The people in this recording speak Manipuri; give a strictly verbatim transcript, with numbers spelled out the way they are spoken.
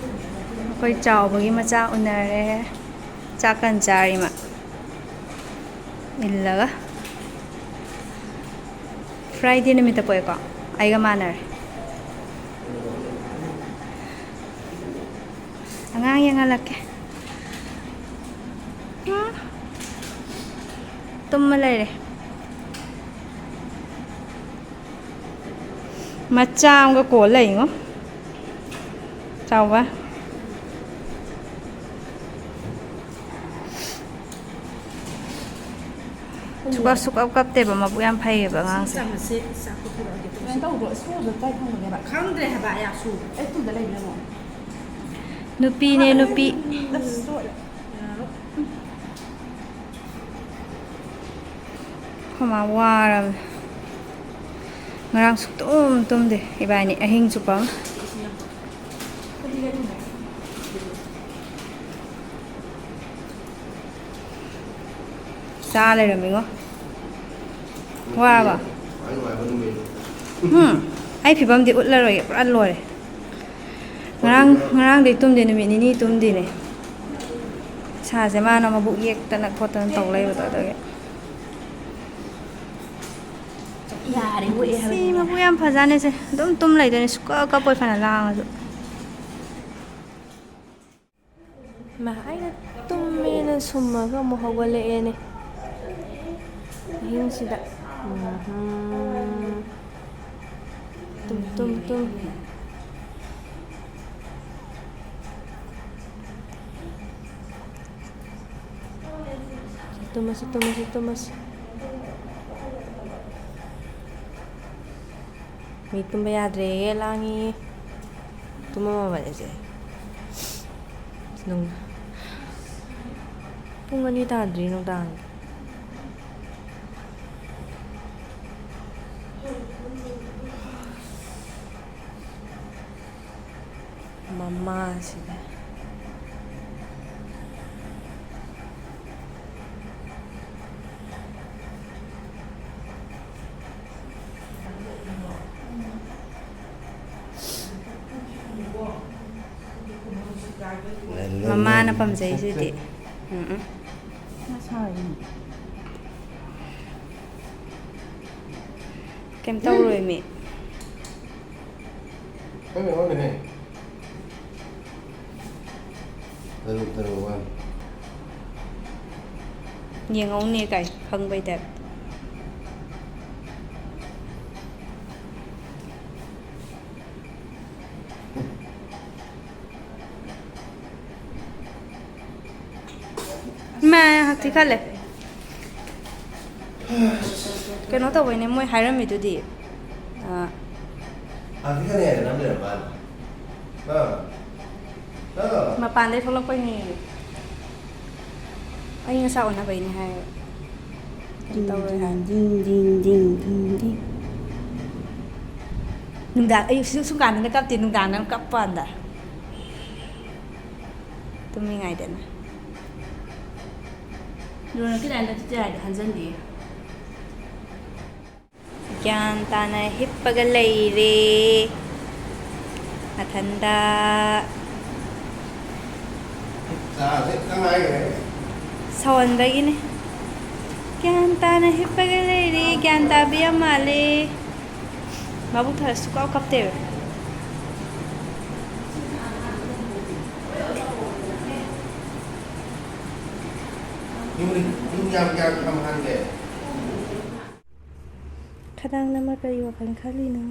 ꯑꯩꯈꯣꯏ ꯆꯥꯎꯕꯒꯤ ꯃꯆꯥ ꯎꯅꯔꯦ꯫ ꯆꯥꯛ ꯀꯟ ꯆꯥꯔꯤ ꯃꯥ꯫ ꯏꯜꯂꯒ꯫ Friday ꯅꯨꯃꯤꯠꯇ ꯄꯣꯛꯑꯦꯀꯣ꯫ ꯑꯩꯒ ꯃꯥꯟꯅꯔꯦ꯫ ꯑꯉꯥꯡ ꯌꯦꯡꯍꯜꯂꯛꯀꯦ꯫ ꯎꯝ꯫ ꯇꯨꯝꯃ ꯂꯩꯔꯦ꯫ ꯃꯆꯥ ꯑꯃꯒ ꯀꯣꯜ ꯂꯩꯉꯣ꯫ ꯆꯥꯎꯕ꯫ ꯁꯨꯀꯞ ꯁꯨꯀꯞ ꯀꯞꯇꯦꯕ, ꯃꯕꯨꯛ ꯌꯥꯝ ꯐꯩꯌꯦꯕ ꯑꯉꯥꯡꯁꯦ꯫ ꯀꯃꯥꯏꯅ ꯇꯧꯕ꯭ꯔꯣ? ꯁ꯭ꯇꯣꯜꯗ ꯀꯥꯏ ꯊꯝꯕꯅꯦꯕ? ꯈꯪꯗ꯭ꯔꯦ ꯍꯥꯏꯕ, ꯑꯌꯥ, ꯁꯨ꯫ ꯑꯩ ꯇꯨꯡꯗ ꯂꯩꯕ꯭ꯔꯥ ꯌꯦꯡꯉꯣ꯫ ꯅꯨꯄꯤꯅꯦ, ꯅꯨꯄꯤ꯫ ꯑꯁ, ꯁꯣꯏꯔꯦ꯫ ꯌꯥꯔꯣꯏ꯫ ꯑꯩꯈꯣꯏ ꯃꯥ ꯋꯥꯔꯕꯅꯦ꯫ ꯉꯔꯥꯡ ꯁꯨꯛꯇꯨꯝ ꯇꯨꯝꯗꯦ ꯏꯕꯥꯅꯤ, ꯑꯍꯤꯡ ꯆꯨꯞꯄ ꯑꯃ꯫ ꯆꯥ ꯂꯩꯔꯝꯃꯤꯉꯣ꯫ ꯋꯥꯔꯕ? ꯎꯝ꯫ ꯑꯩ ꯐꯤꯕꯝꯗꯤ ꯎꯠꯂꯔꯣꯏꯒꯦ, ꯄꯨꯔꯥ ꯂꯣꯏꯔꯦ꯫ ꯉꯔꯥꯡ, ꯉꯔꯥꯡꯗꯩ ꯇꯨꯝꯗꯦ, ꯅꯨꯃꯤꯠ ꯅꯤꯅꯤ ꯇꯨꯝꯗꯦꯅꯦ꯫ ꯏꯁꯥꯁꯦ ꯃꯥꯅ ꯃꯕꯨꯛ ꯌꯦꯛꯇꯅ ꯈꯣꯠꯇꯅ ꯇꯧ ꯂꯩꯕꯗꯣ, ꯑꯗꯨꯒꯤ꯫ ꯌꯥꯔꯦ, ꯁꯤ ꯃꯕꯨꯛ ꯌꯥꯝ ꯐꯖꯥꯅꯦ ꯁꯦ꯫ ꯑꯗꯨꯝ ꯇꯨꯝ ꯂꯩꯗꯣꯏꯅꯦ, ꯁꯨꯛꯀꯞ ꯀꯞꯄꯣꯏ ꯐꯅ ꯂꯥꯡꯉꯁꯨ꯫ ꯃꯥ, ꯑꯩꯅ ꯇꯨꯝꯃꯦꯅ ꯁꯨꯝꯃꯒ ꯑꯃꯨꯛ ꯍꯧꯒꯠꯂꯛꯑꯦꯅꯦ꯫ ꯑꯍꯤꯡꯁꯤꯗ꯫ ꯎꯝꯍꯨꯝ꯫ ꯇꯨꯝ, ꯇꯨꯝ, ꯇꯨꯝ꯫ ꯇꯨꯝꯃꯁꯤ, ꯇꯨꯝꯃꯁꯤ, ꯇꯨꯝꯃꯁꯤ꯫ ꯃꯤ ꯇꯨꯝꯕ ꯌꯥꯗ꯭ꯔꯦꯌꯦ, ꯂꯥꯡꯉꯤ꯫ ꯇꯨꯝꯃꯝꯃꯕꯅꯦ ꯆꯦ꯫ ꯅꯨꯡ-, ꯄꯨꯡ ꯑꯅꯤ ꯇꯥꯗ꯭ꯔꯤ ꯅꯨꯡꯗꯥꯡꯒꯤ꯫ ꯃꯃꯥꯁꯤꯗ꯫ ꯃꯃꯥꯅ ꯄꯥꯝꯖꯩꯁꯤꯗꯤ꯫ ꯎꯝ ꯎꯝ꯫ ꯃꯁꯥꯒꯤꯅꯤ꯫ ꯀꯩꯝ ꯇꯧꯔꯣꯏ ꯃꯤ꯫ ꯈꯪꯗꯦ, ꯈꯪꯗꯦꯍꯦ꯫ ꯇꯔꯨꯛ, ꯇꯔꯨꯛ, ꯋꯥꯟ꯫ ꯌꯦꯡꯍꯧꯅꯦ ꯀꯥꯏ ꯈꯪꯕꯩ ꯇꯥꯏꯞ꯫ ꯏꯃꯥ, ꯍꯛꯊꯤ ꯈꯜꯂꯦ꯫ ꯀꯩꯅꯣ ꯇꯧꯕꯩꯅꯦ ꯃꯣꯏ ꯍꯥꯏꯔꯝꯃꯤꯗꯨꯗꯤ꯫ ꯑ, ꯍꯛꯊꯤ ꯈꯜꯂꯦ ꯍꯥꯏꯗꯅ ꯑꯃ ꯂꯩꯔꯝꯕ ꯋꯥꯅꯤ꯫ ꯑ, ꯑ꯫ ꯃꯄꯥꯟꯗꯩ ꯊꯣꯛꯂꯛꯄꯩꯅꯦ꯫ ꯑꯏꯪ ꯑꯁꯥ ꯑꯣꯟꯅꯕꯩꯅꯦ ꯍꯥꯏꯌꯦꯕ꯫ ꯀꯩꯝ ꯇꯧꯔꯣꯏ ꯍꯥꯏ꯫ ꯗꯤꯡ, ꯗꯤꯡ, ꯗꯤꯡ, ꯗꯤꯡ, ꯗꯤꯡ꯫ ꯅꯨꯡꯗꯥꯡ, ꯑꯌꯨꯛ ꯁꯨ-, ꯁꯨꯝ ꯀꯥꯟꯗꯅ ꯀꯞꯇꯦ, ꯅꯨꯡꯗꯥꯡꯗꯅ ꯀꯞꯄ ꯀꯥꯟꯗ꯫ ꯇꯨꯝꯃꯤꯉꯥꯏꯗꯅ꯫ ꯂꯣꯏꯔꯛꯀꯦ ꯇꯥꯏꯅ ꯆꯤꯆꯦ ꯍꯥꯏꯗꯤ ꯍꯟꯖꯟꯗꯦ꯫ ꯒ꯭ꯌꯥꯟ ꯇꯥꯅ ꯍꯤꯞꯄꯒ ꯂꯩꯔꯦ ꯃꯊꯟꯗ꯫ ꯆꯥꯁꯦ ꯈꯤꯇꯪ ꯉꯥꯏꯈ꯭ꯔꯦ꯫ ꯁꯥꯎꯍꯟꯕꯒꯤꯅꯦ꯫ ꯒ꯭ꯌꯥꯟ ꯇꯥꯅ ꯍꯤꯞꯄꯒ ꯂꯩꯔꯦ꯫ ꯒ꯭ꯌꯥꯟ ꯇꯥꯕ ꯌꯥꯝ ꯃꯥꯜꯂꯦ꯫ ꯃꯕꯨꯛ ꯊꯜꯂ ꯁꯨꯛꯀꯞ ꯀꯞꯇꯦꯕ꯫ ꯌꯨꯝ, ꯌꯨꯝ ꯌꯥꯝ ꯀꯌꯥꯝ ꯊꯝꯍꯟꯒꯦ? ꯈꯗꯥꯡ ꯅꯝꯃ ꯀꯔꯤ ꯋꯥꯈꯜ ꯈꯜꯂꯤꯅꯣ?